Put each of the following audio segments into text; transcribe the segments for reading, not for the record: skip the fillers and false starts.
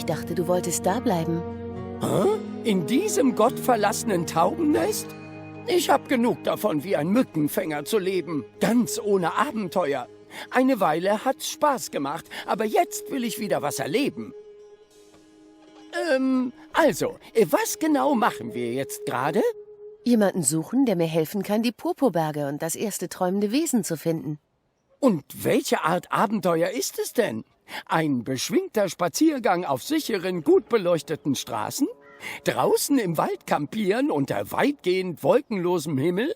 Ich dachte, du wolltest da bleiben. Hä? In diesem gottverlassenen Taubennest? Ich hab genug davon, wie ein Mückenfänger zu leben. Ganz ohne Abenteuer. Eine Weile hat's Spaß gemacht, aber jetzt will ich wieder was erleben. Also, was genau machen wir jetzt gerade? Jemanden suchen, der mir helfen kann, die Purpurberge und das erste träumende Wesen zu finden. Und welche Art Abenteuer ist es denn? Ein beschwingter Spaziergang auf sicheren, gut beleuchteten Straßen? Draußen im Wald campieren unter weitgehend wolkenlosem Himmel?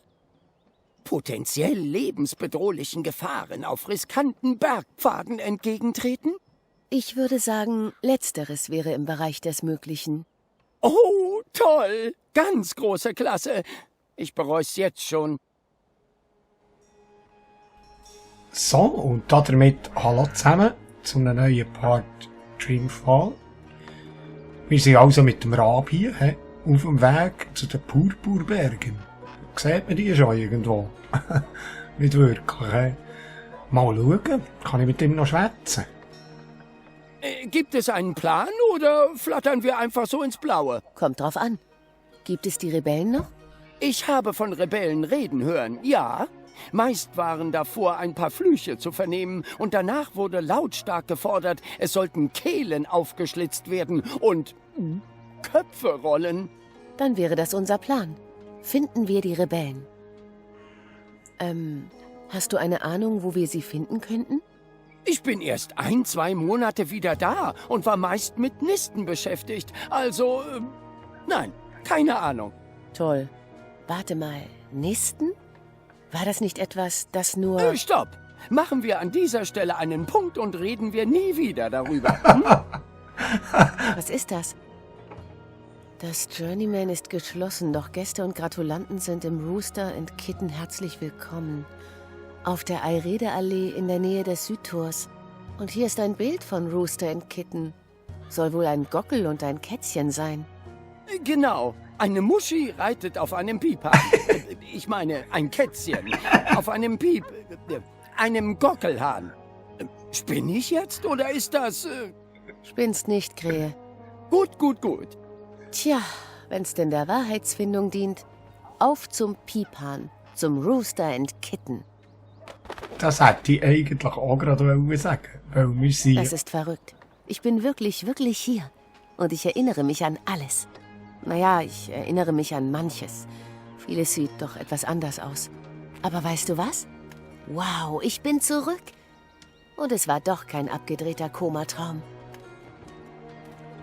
Potenziell lebensbedrohlichen Gefahren auf riskanten Bergpfaden entgegentreten? Ich würde sagen, letzteres wäre im Bereich des Möglichen. Oh, toll! Ganz große Klasse! Ich bereue es jetzt schon. So, und damit hallo zusammen zu einem neuen Part Dreamfall. Wir sind also mit dem Rab hier auf dem Weg zu den Purpurbergen. Sieht man die schon irgendwo? Nicht wirklich. Mal schauen, kann ich mit ihm noch schwätzen? Gibt es einen Plan oder flattern wir einfach so ins Blaue? Kommt drauf an. Gibt es die Rebellen noch? Ich habe von Rebellen reden hören, ja. Meist waren davor ein paar Flüche zu vernehmen und danach wurde lautstark gefordert, es sollten Kehlen aufgeschlitzt werden und Köpfe rollen. Dann wäre das unser Plan. Finden wir die Rebellen. Hast du eine Ahnung, wo wir sie finden könnten? Ich bin erst 1-2 Monate wieder da und war meist mit Nisten beschäftigt. Also, nein, keine Ahnung. Toll. Warte mal, Nisten? War das nicht etwas, das nur... Stopp! Machen wir an dieser Stelle einen Punkt und reden wir nie wieder darüber. Was ist das? Das Journeyman ist geschlossen, doch Gäste und Gratulanten sind im Rooster and Kitten herzlich willkommen. Auf der Ayrede-Allee in der Nähe des Südtors. Und hier ist ein Bild von Rooster and Kitten. Soll wohl ein Gockel und ein Kätzchen sein. Genau. Eine Muschi reitet auf einem Piphahn. Ich meine, ein Kätzchen. Auf einem einem Gockelhahn. Spinne ich jetzt oder ist das... Spinnst nicht, Krähe. Gut, gut, gut. Tja, wenn's denn der Wahrheitsfindung dient, auf zum Piphahn, zum Rooster and Kitten. Das hätte ich eigentlich auch gerade sagen, weil wir sind... Das ist verrückt. Ich bin wirklich, wirklich hier. Und ich erinnere mich an alles. Naja, ich erinnere mich an manches. Vieles sieht doch etwas anders aus. Aber weißt du was? Wow, ich bin zurück. Und es war doch kein abgedrehter Komatraum.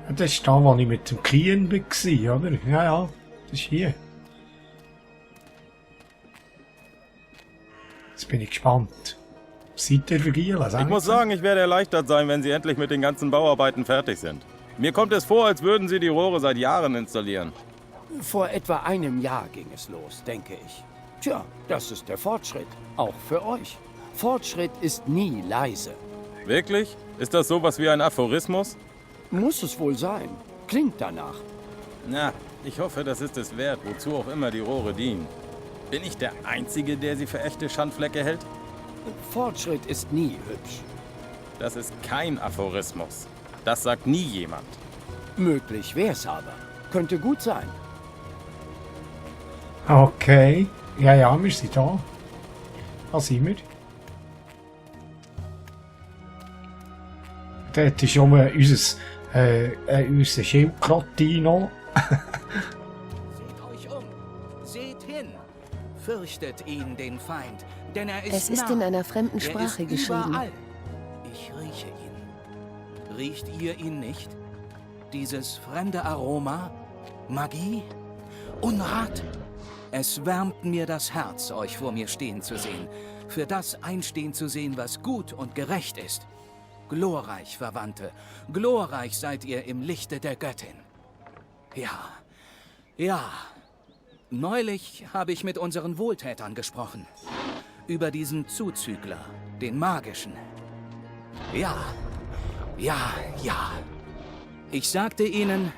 Das ist da, wo ich mit dem Kien war, oder? Ja, das ist hier. Jetzt bin ich gespannt. Seid ihr vergehen? Ich muss sagen, ich werde erleichtert sein, wenn Sie endlich mit den ganzen Bauarbeiten fertig sind. Mir kommt es vor, als würden Sie die Rohre seit Jahren installieren. Vor etwa einem Jahr ging es los, denke ich. Tja, das ist der Fortschritt. Auch für euch. Fortschritt ist nie leise. Wirklich? Ist das sowas wie ein Aphorismus? Muss es wohl sein. Klingt danach. Na, ich hoffe, das ist es wert, wozu auch immer die Rohre dienen. Bin ich der Einzige, der sie für echte Schandflecke hält? Fortschritt ist nie hübsch. Das ist kein Aphorismus. Das sagt nie jemand. Möglich wär's aber. Könnte gut sein. Okay. Ja, wir sind da. Da sind wir. Dort ist schon unser Schildkrötino. Seht euch um. Seht hin. Fürchtet ihn, den Feind, denn er ist Es ist nah. in einer fremden Er Sprache ist geschrieben. überall. Ich rieche ihn. Riecht ihr ihn nicht? Dieses fremde Aroma? Magie? Unrat? Es wärmt mir das Herz, euch vor mir stehen zu sehen. Für das einstehen zu sehen, was gut und gerecht ist. Glorreich, Verwandte. Glorreich seid ihr im Lichte der Göttin. Ja. Neulich habe ich mit unseren Wohltätern gesprochen. Über diesen Zuzügler, den magischen. Ja. Ich sagte ihnen,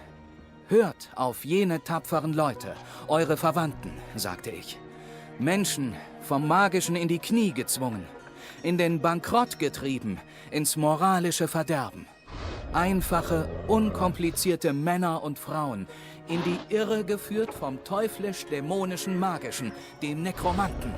hört auf jene tapferen Leute, eure Verwandten, sagte ich. Menschen vom Magischen in die Knie gezwungen, in den Bankrott getrieben, ins moralische Verderben. Einfache, unkomplizierte Männer und Frauen, in die Irre geführt vom teuflisch-dämonischen Magischen, dem Nekromanten.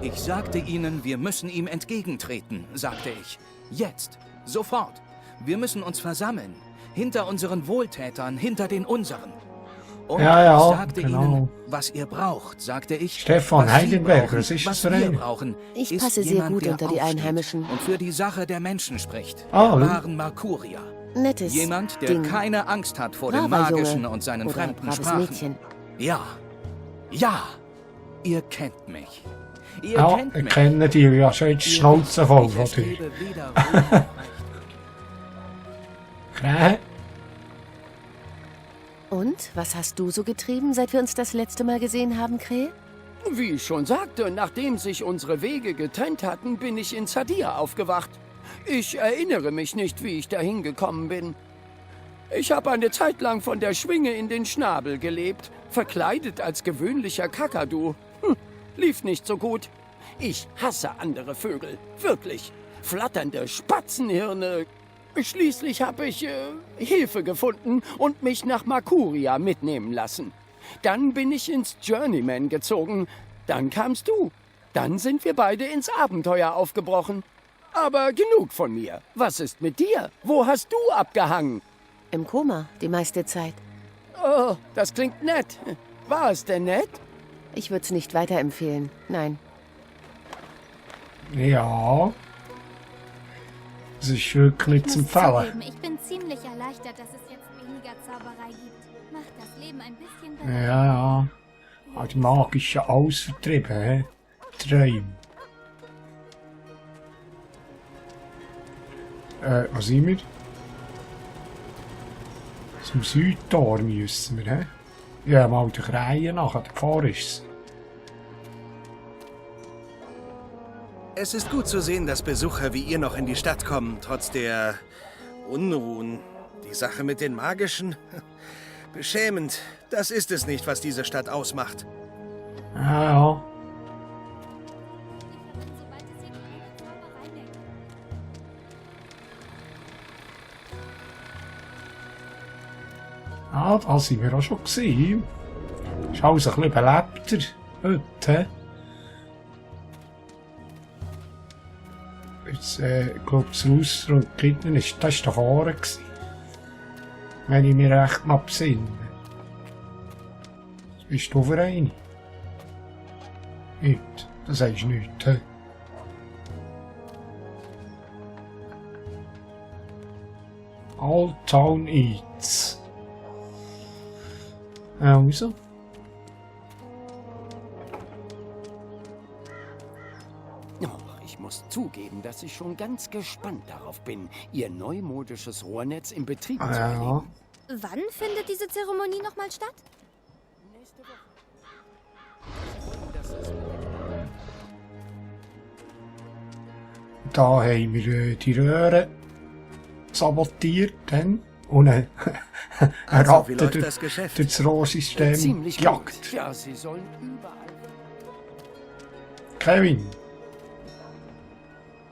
Ich sagte ihnen, wir müssen ihm entgegentreten, sagte ich. Jetzt, sofort. Wir müssen uns versammeln. Hinter unseren Wohltätern, hinter den unseren. Und Ja, ich sagte genau. ihnen, was ihr braucht, sagte ich. Stefan was Sie Heidenberger, brauchen, was ist das was für wir einer? brauchen, Ich ist passe sehr jemand, gut der unter die aufsteht Einheimischen. und für die Sache der Menschen spricht, Ah, der ja. wahren Markuria. Nettes Jemand, der Ding. keine Angst hat vor dem Braver Magischen Junge und seinen oder fremden braves Sprachen. Mädchen. Ja, ja, ihr kennt mich. Ihr Ja, kennt ich mich. kenne die ja schon jetzt die Schnauze voll von Ich dir. lebe weder Ruhe noch Recht. Krähe? Und, was hast du so getrieben, seit wir uns das letzte Mal gesehen haben, Krähe? Wie ich schon sagte, nachdem sich unsere Wege getrennt hatten, bin ich in Sadir aufgewacht. Ich erinnere mich nicht, wie ich dahin gekommen bin. Ich habe eine Zeit lang von der Schwinge in den Schnabel gelebt, verkleidet als gewöhnlicher Kakadu. Lief nicht so gut. Ich hasse andere Vögel, wirklich. Flatternde Spatzenhirne. Schließlich habe ich Hilfe gefunden und mich nach Markuria mitnehmen lassen. Dann bin ich ins Journeyman gezogen. Dann kamst du. Dann sind wir beide ins Abenteuer aufgebrochen. Aber genug von mir. Was ist mit dir? Wo hast du abgehangen? Im Koma, die meiste Zeit. Oh, das klingt nett. War es denn nett? Ich würde es nicht weiterempfehlen. Nein. Ja. Das ist wirklich zu Ich muss empfehlen. zugeben, ich bin ziemlich erleichtert, dass es jetzt weniger Zauberei gibt. Macht das Leben ein bisschen besser. Ja, ja. Aber die magischen alles vertrieben, hä? Träume. Was sind wir? Zum Südtor müssen wir, hä? Ja, mal die Krähen nach, der Gefahr ist Es ist gut zu sehen, dass Besucher wie ihr noch in die Stadt kommen, trotz der Unruhen. Die Sache mit den Magischen? Beschämend. Das ist es nicht, was diese Stadt ausmacht. Ja, ja. Sobald es hier keine Zauberei mehr gibt. Ah, da sind wir auch schon gewesen. Ist alles ein bisschen belebter heute. Jetzt, ich glaube, das Rooster und Kitten das war da vorne gewesen. Wenn ich mich recht mal besinne. Was bist du für eine? Nicht, das sagst du nicht, hä? Old Town Eats. Also. Oh, ich muss zugeben, dass ich schon ganz gespannt darauf bin, Ihr neumodisches Rohrnetz in Betrieb zu Ja. erleben. Wann findet diese Zeremonie nochmal statt? Da haben wir die Röhre sabotiert dann und eine Also, Ratte wie läuft durch das Geschäft? das Rohrsystem Ziemlich gejagt. gut. Ja, Sie sollen überall... Kevin,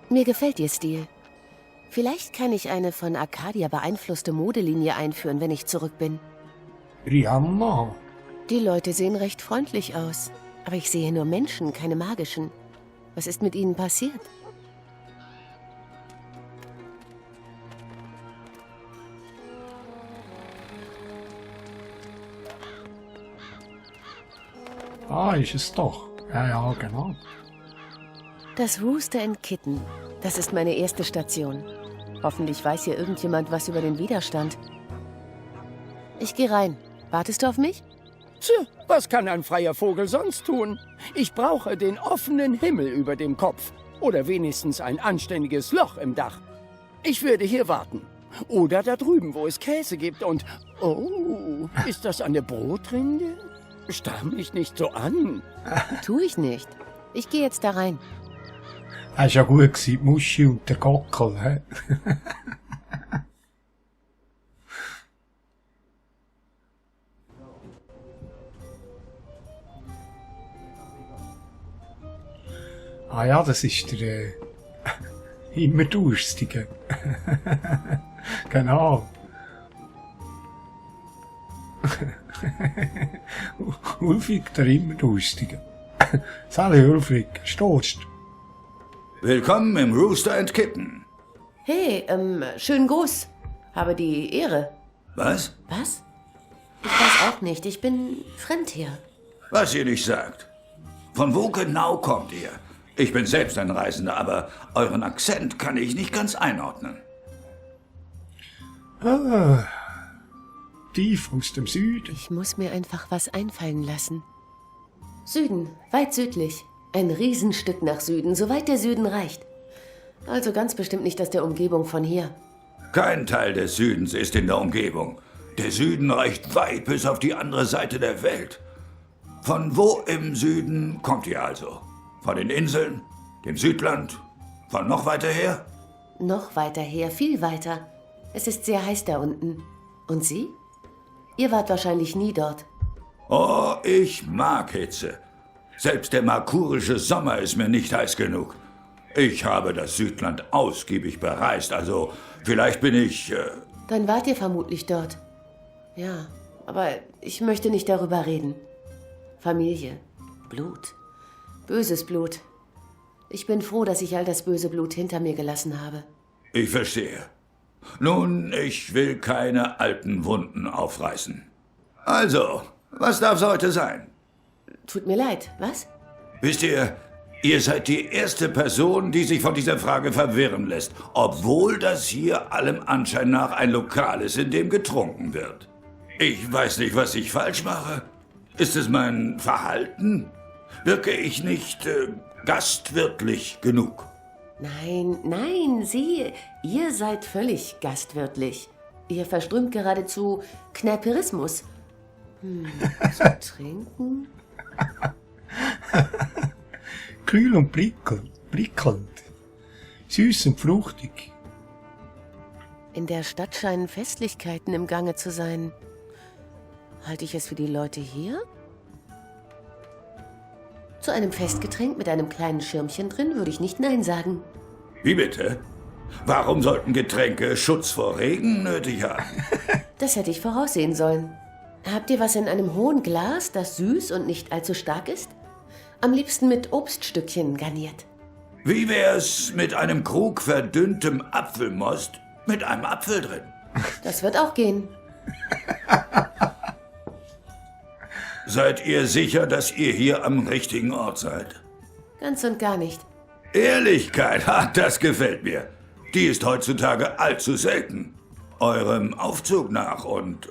Mir gefällt Ihr Stil. Vielleicht kann ich eine von Arcadia beeinflusste Modelinie einführen, wenn ich zurück bin. Rihanna. Die Leute sehen recht freundlich aus. Aber ich sehe nur Menschen, keine magischen. Was ist mit ihnen passiert? Ah, ist es doch. Ja, ja, genau. Das Rooster and Kitten. Das ist meine erste Station. Hoffentlich weiß hier irgendjemand was über den Widerstand. Ich gehe rein. Wartest du auf mich? Tja, was kann ein freier Vogel sonst tun? Ich brauche den offenen Himmel über dem Kopf. Oder wenigstens ein anständiges Loch im Dach. Ich werde hier warten. Oder da drüben, wo es Käse gibt und... Oh, ist das eine Brotrinde? Starr mich nicht so an. Tu ich nicht. Ich gehe jetzt da rein. Das war ja gut gewesen, die Muschi und der Gockel, hä? Ah ja, das ist der immer Durstige. Genau. Ulfig, der immer Lustige. Sally Ulfig, stehst du? Willkommen im Rooster and Kitten. Hey, schönen Gruß. Habe die Ehre. Was? Was? Ich weiß auch nicht. Ich bin fremd hier. Was ihr nicht sagt. Von wo genau kommt ihr? Ich bin selbst ein Reisender, aber euren Akzent kann ich nicht ganz einordnen. Ah, tief aus dem Süden. Ich muss mir einfach was einfallen lassen. Süden, weit südlich. Ein Riesenstück nach Süden, soweit der Süden reicht. Also ganz bestimmt nicht aus der Umgebung von hier. Kein Teil des Südens ist in der Umgebung. Der Süden reicht weit bis auf die andere Seite der Welt. Von wo im Süden kommt ihr also? Von den Inseln? Dem Südland? Von noch weiter her? Noch weiter her, viel weiter. Es ist sehr heiß da unten. Und Sie? Ihr wart wahrscheinlich nie dort. Oh, ich mag Hitze. Selbst der markurische Sommer ist mir nicht heiß genug. Ich habe das Südland ausgiebig bereist, also vielleicht bin ich... Dann wart ihr vermutlich dort. Ja, aber ich möchte nicht darüber reden. Familie, Blut, böses Blut. Ich bin froh, dass ich all das böse Blut hinter mir gelassen habe. Ich verstehe. Nun, ich will keine alten Wunden aufreißen. Also, was darf's heute sein? Tut mir leid, was? Wisst ihr, ihr seid die erste Person, die sich von dieser Frage verwirren lässt, obwohl das hier allem Anschein nach ein Lokal ist, in dem getrunken wird. Ich weiß nicht, was ich falsch mache. Ist es mein Verhalten? Wirke ich nicht gastwirtlich genug? Nein, nein, ihr seid völlig gastwirtlich. Ihr verströmt geradezu Kneiperismus. Zu trinken? Kühl und prickelnd. Süß und fruchtig. In der Stadt scheinen Festlichkeiten im Gange zu sein. Halte ich es für die Leute hier? Zu einem Festgetränk mit einem kleinen Schirmchen drin würde ich nicht Nein sagen. Wie bitte? Warum sollten Getränke Schutz vor Regen nötig haben? Das hätte ich voraussehen sollen. Habt ihr was in einem hohen Glas, das süß und nicht allzu stark ist? Am liebsten mit Obststückchen garniert. Wie wär's mit einem Krug verdünntem Apfelmost mit einem Apfel drin? Das wird auch gehen. Seid ihr sicher, dass ihr hier am richtigen Ort seid? Ganz und gar nicht. Ehrlichkeit, das gefällt mir. Die ist heutzutage allzu selten. Eurem Aufzug nach und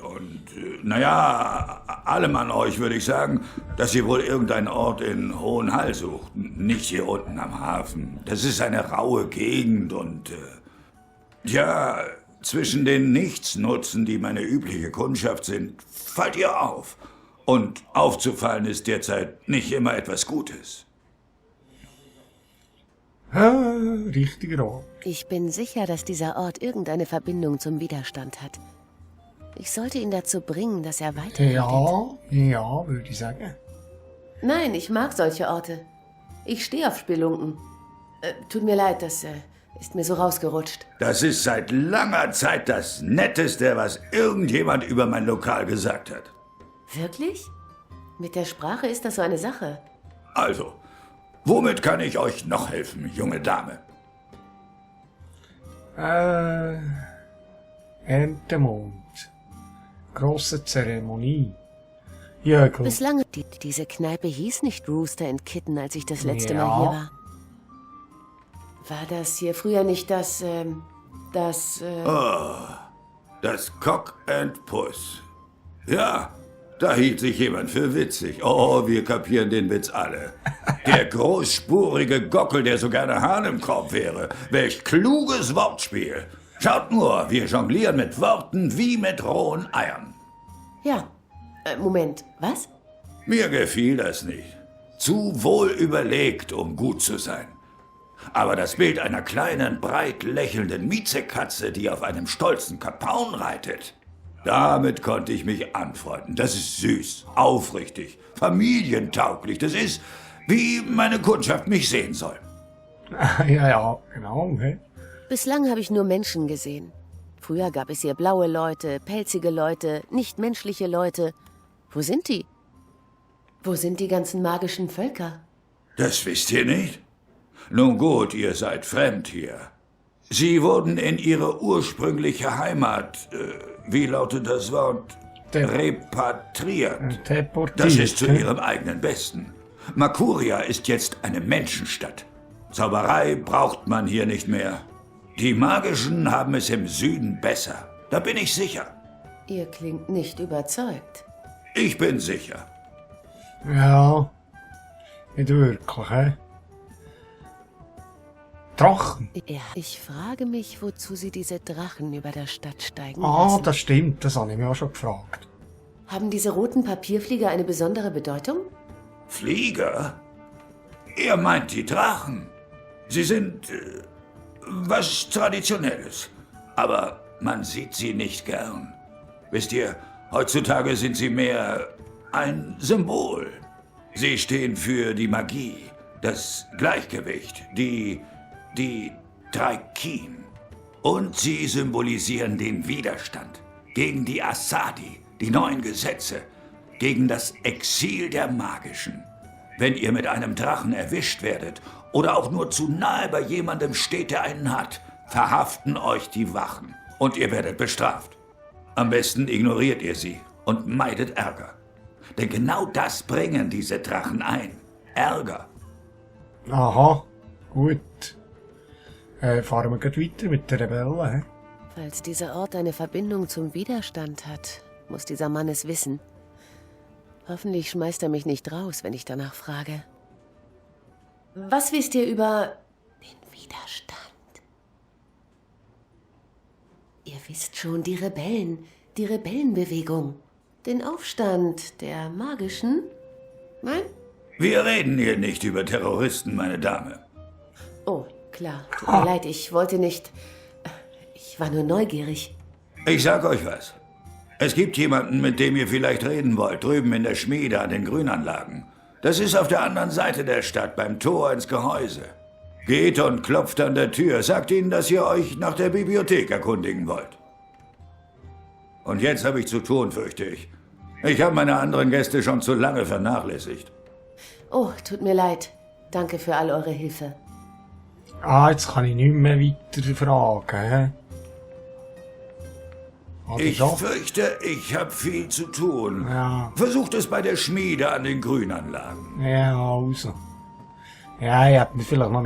naja, allem an euch würde ich sagen, dass ihr wohl irgendeinen Ort in Hohenhall sucht. Nicht hier unten am Hafen. Das ist eine raue Gegend und ja, zwischen den Nichtsnutzen, die meine übliche Kundschaft sind, fallt ihr auf. Und aufzufallen ist derzeit nicht immer etwas Gutes. Ah, richtiger Ort. Ich bin sicher, dass dieser Ort irgendeine Verbindung zum Widerstand hat. Ich sollte ihn dazu bringen, dass er weiterredet. Ja, würde ich sagen. Nein, ich mag solche Orte. Ich stehe auf Spelunken. Tut mir leid, das ist mir so rausgerutscht. Das ist seit langer Zeit das Netteste, was irgendjemand über mein Lokal gesagt hat. Wirklich? Mit der Sprache ist das so eine Sache. Also, womit kann ich euch noch helfen, junge Dame? Erntemond. Grosse Zeremonie. Jögel. Bislang, diese Kneipe hieß nicht Rooster and Kitten, als ich das letzte Ja. Mal hier war. War das hier früher nicht das Das Cock and Puss. Ja, da hielt sich jemand für witzig. Oh, wir kapieren den Witz alle. Der großspurige Gockel, der so gerne Hahn im Korb wäre. Welch kluges Wortspiel. Schaut nur, wir jonglieren mit Worten wie mit rohen Eiern. Ja. Moment, was? Mir gefiel das nicht. Zu wohl überlegt, um gut zu sein. Aber das Bild einer kleinen, breit lächelnden Miezekatze, die auf einem stolzen Kapaun reitet, damit konnte ich mich anfreunden. Das ist süß, aufrichtig, familientauglich. Das ist, wie meine Kundschaft mich sehen soll. Ja, genau. He? Bislang habe ich nur Menschen gesehen. Früher gab es hier blaue Leute, pelzige Leute, nichtmenschliche Leute. Wo sind die? Wo sind die ganzen magischen Völker? Das wisst ihr nicht? Nun gut, ihr seid fremd hier. Sie wurden in ihre ursprüngliche Heimat, wie lautet das Wort? Repatriiert. Das ist zu ihrem eigenen Besten. Makuria ist jetzt eine Menschenstadt. Zauberei braucht man hier nicht mehr. Die Magischen haben es im Süden besser. Da bin ich sicher. Ihr klingt nicht überzeugt. Ich bin sicher. Ja, nicht wirklich, hä? Drachen? Ja, ich frage mich, wozu sie diese Drachen über der Stadt steigen Ah, lassen. das stimmt, das habe ich mir auch schon gefragt. Haben diese roten Papierflieger eine besondere Bedeutung? Flieger? Ihr meint die Drachen. Sie sind was Traditionelles. Aber man sieht sie nicht gern. Wisst ihr, heutzutage sind sie mehr ein Symbol. Sie stehen für die Magie, das Gleichgewicht, die Traikin. Und sie symbolisieren den Widerstand gegen die Asadi, die neuen Gesetze, gegen das Exil der Magischen. Wenn ihr mit einem Drachen erwischt werdet oder auch nur zu nahe bei jemandem steht, der einen hat, verhaften euch die Wachen und ihr werdet bestraft. Am besten ignoriert ihr sie und meidet Ärger. Denn genau das bringen diese Drachen ein. Ärger. Aha, gut. Fahren wir gleich weiter mit den Rebellen, hä? Falls dieser Ort eine Verbindung zum Widerstand hat, muss dieser Mann es wissen. Hoffentlich schmeißt er mich nicht raus, wenn ich danach frage. Was wisst ihr über den Widerstand? Ihr wisst schon, die Rebellenbewegung, den Aufstand der Magischen? Nein? Wir reden hier nicht über Terroristen, meine Dame. Oh, klar. Tut mir leid, ich wollte nicht... Ich war nur neugierig. Ich sag euch was. Es gibt jemanden, mit dem ihr vielleicht reden wollt, drüben in der Schmiede an den Grünanlagen. Das ist auf der anderen Seite der Stadt, beim Tor ins Gehäuse. Geht und klopft an der Tür, sagt ihnen, dass ihr euch nach der Bibliothek erkundigen wollt. Und jetzt habe ich zu tun, fürchte ich. Ich habe meine anderen Gäste schon zu lange vernachlässigt. Oh, tut mir leid. Danke für all eure Hilfe. Ah, jetzt kann ich nicht mehr weiter fragen, hä? Oder Ich doch? fürchte, ich habe viel zu tun. Ja. Versucht es bei der Schmiede an den Grünanlagen. Ja, also. Ja, ich hätte mir vielleicht noch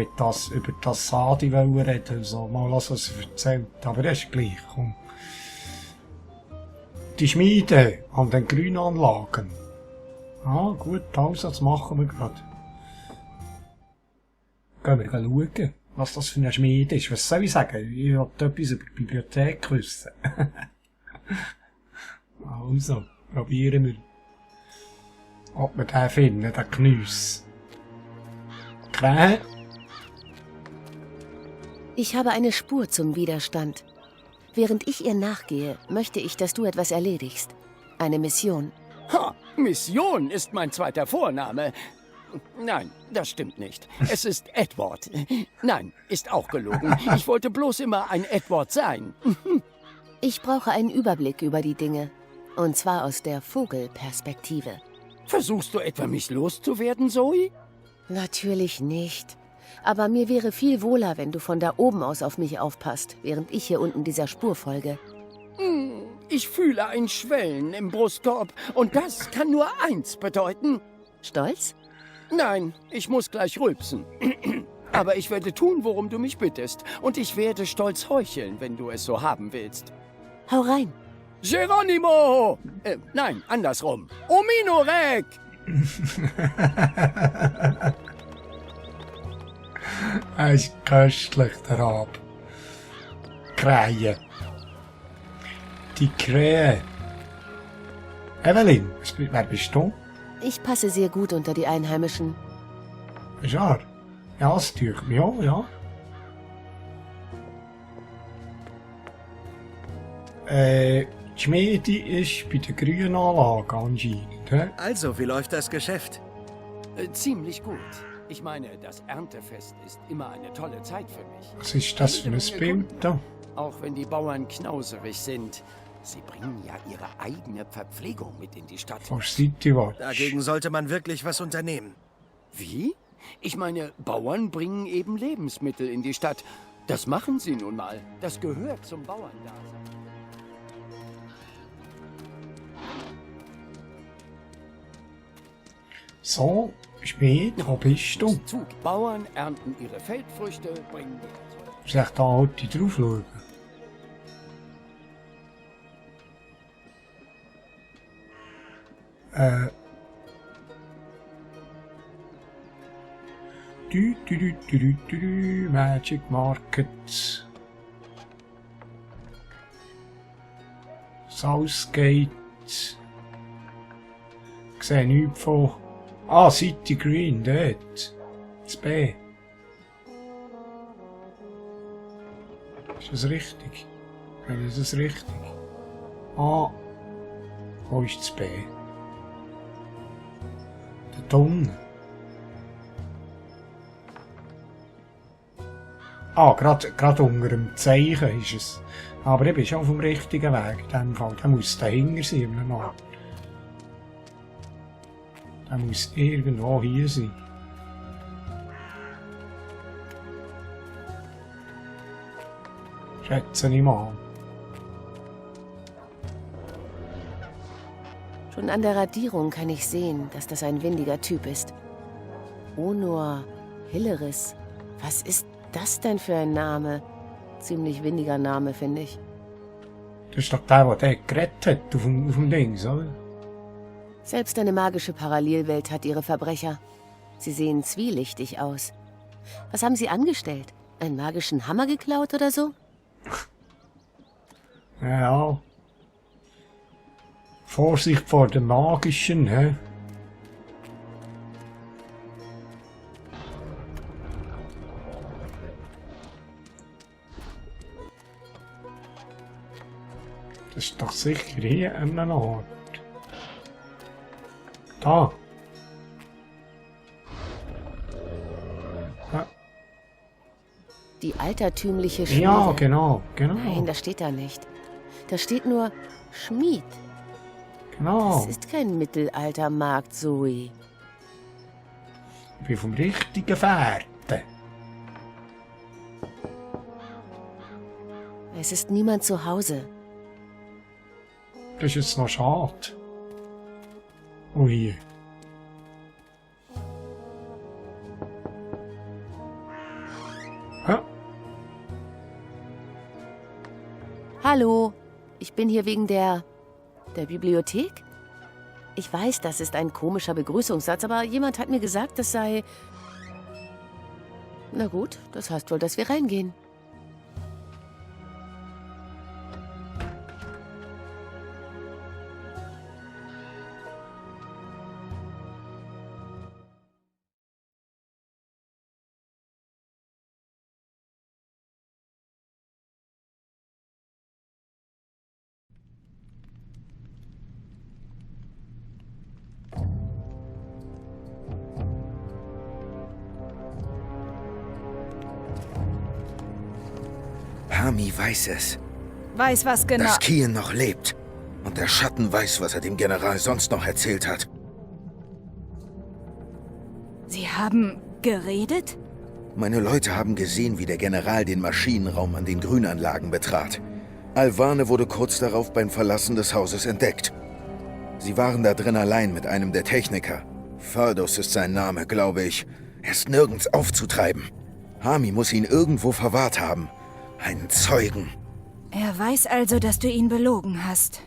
über das Sadi reden so. Mal was er erzählt. Aber das ist gleich, komm. Die Schmiede an den Grünanlagen. Ah, gut, also, das machen wir gerade. Gehen wir schauen, was das für eine Schmiede ist. Was soll ich sagen? Ich wollte etwas über die Bibliothek wissen. Also, probieren wir. Ob wir den finden, den Knüss. Krähe? Ich habe eine Spur zum Widerstand. Während ich ihr nachgehe, möchte ich, dass du etwas erledigst. Eine Mission. Ha, Mission ist mein zweiter Vorname. Nein, das stimmt nicht. Es ist Edward. Nein, ist auch gelogen. Ich wollte bloß immer ein Edward sein. Ich brauche einen Überblick über die Dinge. Und zwar aus der Vogelperspektive. Versuchst du etwa, mich loszuwerden, Zoe? Natürlich nicht. Aber mir wäre viel wohler, wenn du von da oben aus auf mich aufpasst, während ich hier unten dieser Spur folge. Ich fühle ein Schwellen im Brustkorb. Und das kann nur eins bedeuten. Stolz? Nein, ich muss gleich rülpsen. Aber ich werde tun, worum du mich bittest. Und ich werde stolz heucheln, wenn du es so haben willst. Hau rein. Geronimo! Nein, andersrum. Ominorek! Er ist köstlich, der Rab. Krähe. Die Krähe. Evelyn, wer bist du? Ich passe sehr gut unter die Einheimischen. Ja, ja, das tue ich mich auch, ja. Die Schmiede ist bei der Grünanlage anscheinend, hä? Also, wie läuft das Geschäft? Ziemlich gut. Ich meine, das Erntefest ist immer eine tolle Zeit für mich. Was ist das für ein Bild da? Auch wenn die Bauern knauserig sind, sie bringen ja ihre eigene Verpflegung mit in die Stadt. Von City Watch. Dagegen sollte man wirklich was unternehmen. Wie? Ich meine, Bauern bringen eben Lebensmittel in die Stadt. Das machen sie nun mal. Das gehört zum Bauerndasein. So, spät, wo bist du? Zug. Bauern ernten ihre Feldfrüchte, bringen die... Muss ich da heute drauf schauen? Magic Market. Southgate. Ich sehe nichts von... Ah, City Green, dort. Das B. Ist das richtig? Ist das richtig? Ah. Wo ist das B? Der Ton. Ah, gerade unter dem Zeichen ist es. Aber ich bin schon auf dem richtigen Weg in dem Fall. Der muss dahinter sein, oder noch? Der muss irgendwo hier sein. Schätze ich mal. Schon an der Radierung kann ich sehen, dass das ein windiger Typ ist. Onur Hilleris. Was ist das denn für ein Name? Ziemlich windiger Name, finde ich. Das ist doch der gerettet hat auf dem Dings, oder? Selbst eine magische Parallelwelt hat ihre Verbrecher. Sie sehen zwielichtig aus. Was haben sie angestellt? Einen magischen Hammer geklaut oder so? Ja. Vorsicht vor dem Magischen, hä? Das ist doch sicher hier an einem Ort. Da. Ja, Die altertümliche Schmiede. ja genau. Nein, das steht da nicht. Da steht nur Schmied. Genau. Das ist kein Mittelaltermarkt, Zoe. Ich bin vom richtigen Fährte. Es ist niemand zu Hause. Das ist jetzt noch schade. Oh hier. Hä? Hallo, ich bin hier wegen der Bibliothek? Ich weiß, das ist ein komischer Begrüßungssatz, aber jemand hat mir gesagt, das sei... Na gut, das heißt wohl, dass wir reingehen. Hami weiß es, Weiß was genau. dass Kian noch lebt. Und der Schatten weiß, was er dem General sonst noch erzählt hat. Sie haben geredet? Meine Leute haben gesehen, wie der General den Maschinenraum an den Grünanlagen betrat. Alvane wurde kurz darauf beim Verlassen des Hauses entdeckt. Sie waren da drin allein mit einem der Techniker. Ferdos ist sein Name, glaube ich. Er ist nirgends aufzutreiben. Hami muss ihn irgendwo verwahrt haben. Einen Zeugen. Er weiß also, dass du ihn belogen hast.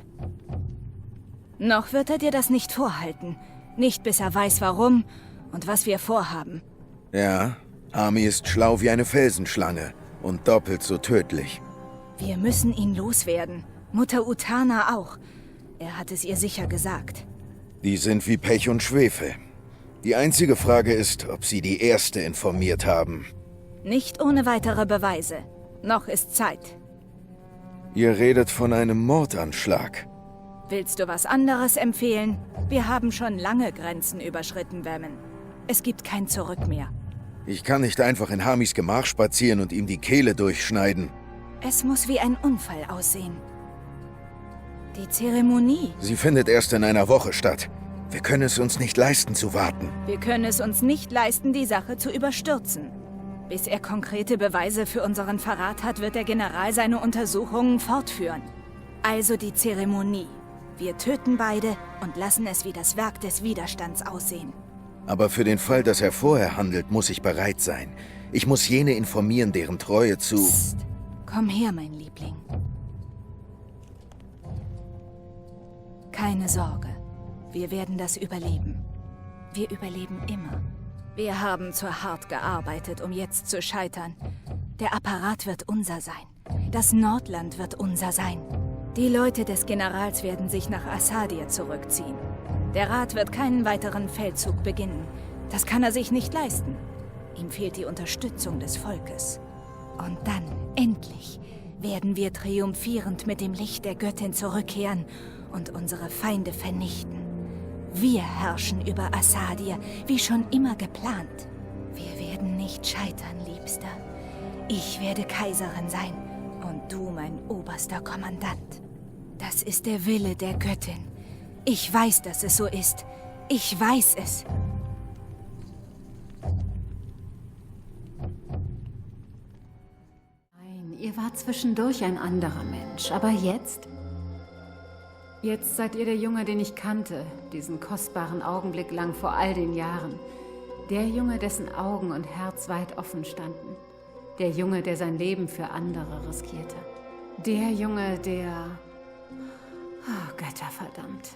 Noch wird er dir das nicht vorhalten. Nicht bis er weiß, warum und was wir vorhaben. Ja, Hami ist schlau wie eine Felsenschlange und doppelt so tödlich. Wir müssen ihn loswerden. Mutter Utana auch. Er hat es ihr sicher gesagt. Die sind wie Pech und Schwefel. Die einzige Frage ist, ob sie die Erste informiert haben. Nicht ohne weitere Beweise. Noch ist Zeit. Ihr redet von einem Mordanschlag. Willst du was anderes empfehlen? Wir haben schon lange Grenzen überschritten, Wemmen. Es gibt kein Zurück mehr. Ich kann nicht einfach in Hamis Gemach spazieren und ihm die Kehle durchschneiden. Es muss wie ein Unfall aussehen. Die Zeremonie. Sie findet erst in einer Woche statt. Wir können es uns nicht leisten zu warten. Wir können es uns nicht leisten, die Sache zu überstürzen. Bis er konkrete Beweise für unseren Verrat hat, wird der General seine Untersuchungen fortführen. Also die Zeremonie. Wir töten beide und lassen es wie das Werk des Widerstands aussehen. Aber für den Fall, dass er vorher handelt, muss ich bereit sein. Ich muss jene informieren, deren Treue zu... Psst. Komm her, mein Liebling. Keine Sorge. Wir werden das überleben. Wir überleben immer. Wir haben zu hart gearbeitet, um jetzt zu scheitern. Der Apparat wird unser sein. Das Nordland wird unser sein. Die Leute des Generals werden sich nach Assadir zurückziehen. Der Rat wird keinen weiteren Feldzug beginnen. Das kann er sich nicht leisten. Ihm fehlt die Unterstützung des Volkes. Und dann, endlich, werden wir triumphierend mit dem Licht der Göttin zurückkehren und unsere Feinde vernichten. Wir herrschen über Assadir, wie schon immer geplant. Wir werden nicht scheitern, Liebster. Ich werde Kaiserin sein und du mein oberster Kommandant. Das ist der Wille der Göttin. Ich weiß, dass es so ist. Ich weiß es. Nein, ihr wart zwischendurch ein anderer Mensch, aber jetzt? Jetzt seid ihr der Junge, den ich kannte, diesen kostbaren Augenblick lang vor all den Jahren. Der Junge, dessen Augen und Herz weit offen standen. Der Junge, der sein Leben für andere riskierte. Der Junge, der... Oh, Götterverdammt.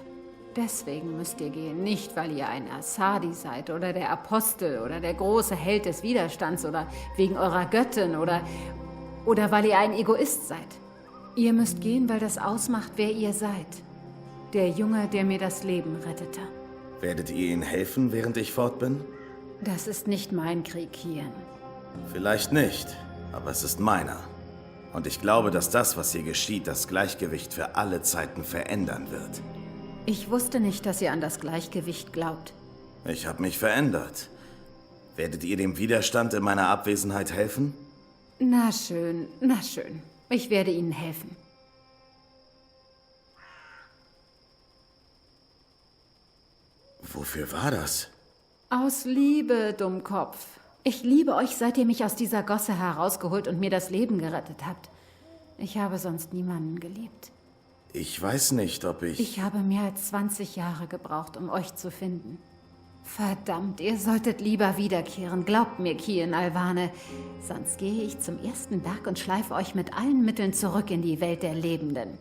Deswegen müsst ihr gehen, nicht weil ihr ein Asadi seid oder der Apostel oder der große Held des Widerstands oder wegen eurer Göttin oder weil ihr ein Egoist seid. Ihr müsst gehen, weil das ausmacht, wer ihr seid. Der Junge, der mir das Leben rettete. Werdet ihr ihnen helfen, während ich fort bin? Das ist nicht mein Krieg, Kian. Vielleicht nicht, aber es ist meiner. Und ich glaube, dass das, was hier geschieht, das Gleichgewicht für alle Zeiten verändern wird. Ich wusste nicht, dass ihr an das Gleichgewicht glaubt. Ich habe mich verändert. Werdet ihr dem Widerstand in meiner Abwesenheit helfen? Na schön, na schön. Ich werde Ihnen helfen. Wofür war das? Aus Liebe, Dummkopf. Ich liebe euch, seit ihr mich aus dieser Gosse herausgeholt und mir das Leben gerettet habt. Ich habe sonst niemanden geliebt. Ich weiß nicht, ob ich... Ich habe mehr als 20 Jahre gebraucht, um euch zu finden. Verdammt, ihr solltet lieber wiederkehren. Glaubt mir, Kian Alvane. Sonst gehe ich zum ersten Berg und schleife euch mit allen Mitteln zurück in die Welt der Lebenden.